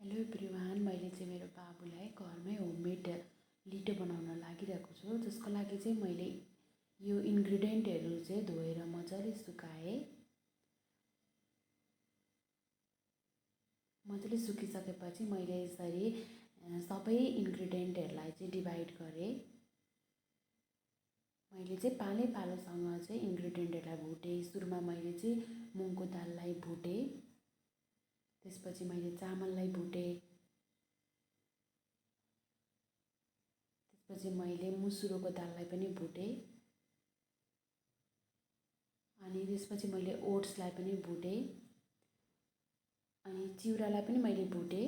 Hello everyone, मैले चाहिँ मेरो बाबुलाई घरमै होममेड लिटो बनाउन लागिरहेको छु। जसको लागि चाहिँ मैले यो इन्ग्रिडियन्टहरू चाहिँ धोएर मजाले सुकाएँ। मजाले सुकिसकेपछि मैले यसरी सबै इन्ग्रिडियन्टहरूलाई चाहिँ डिभाइड गरेँ। मैले चाहिँ पालै पालोसँग चाहिँ इन्ग्रिडियन्टहरूलाई भुटेँ। सुरुमा मैले चाहिँ मुङको दाललाई भुटेँ, त्यसपछि मैले चामललाई भुटेँ, त्यसपछि मैले मुसुरोको दाललाई पनि भुटेँ, अनि त्यसपछि मैले ओट्सलाई पनि भुटेँ, अनि चिउरालाई पनि मैले भुटेँ।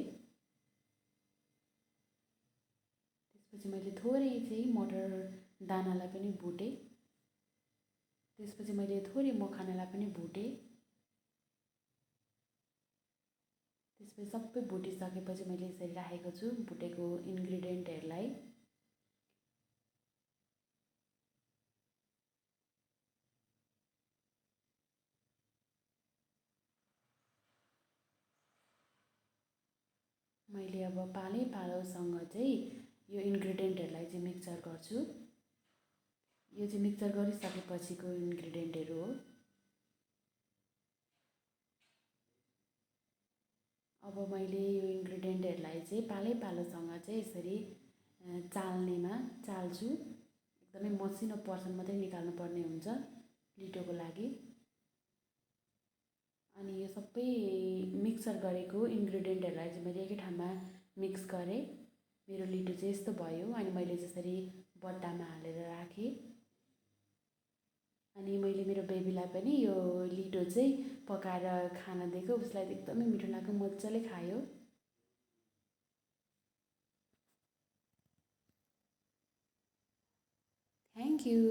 त्यसपछि मैले थोरै चाहिँ मटर दानालाई पनि भुटेँ, त्यसपछि मैले थोरै मखानालाई पनि भुटेँ। त्यसपछि सबै भुटिसकेपछि मैले यसरी राखेको छु भुटेको इन्ग्रिडियन्टहरूलाई। मैले अब पालै पालोसँग चाहिँ यो इन्ग्रिडियन्टहरूलाई चाहिँ मिक्सचर गर्छु। यो चाहिँ मिक्सचर गरिसकेपछिको इन्ग्रिडियन्टहरू हो। अब मैले यो इन्ग्रिडियन्टहरूलाई चाहिँ पालै पालोसँग चाहिँ यसरी चाल्छु। एकदमै मसिनो पर्सन मात्रै निकाल्नु पर्ने हुन्छ लिटोको लागि। अनि यो सबै मिक्सचर गरेको इन्ग्रिडियन्टहरूलाई चाहिँ मैले एकै ठाउँमा मिक्स गरेँ। मेरो लिटो चाहिँ यस्तो भयो। अनि मैले त्यसरी बट्टामा हालेर राखेँ। अनि मैले मेरो बेबीलाई पनि यो लिटो चाहिँ पकाएर खान दिएको। उसलाई एकदमै मिठो लाग्यो, मजाले खायो। Thank you.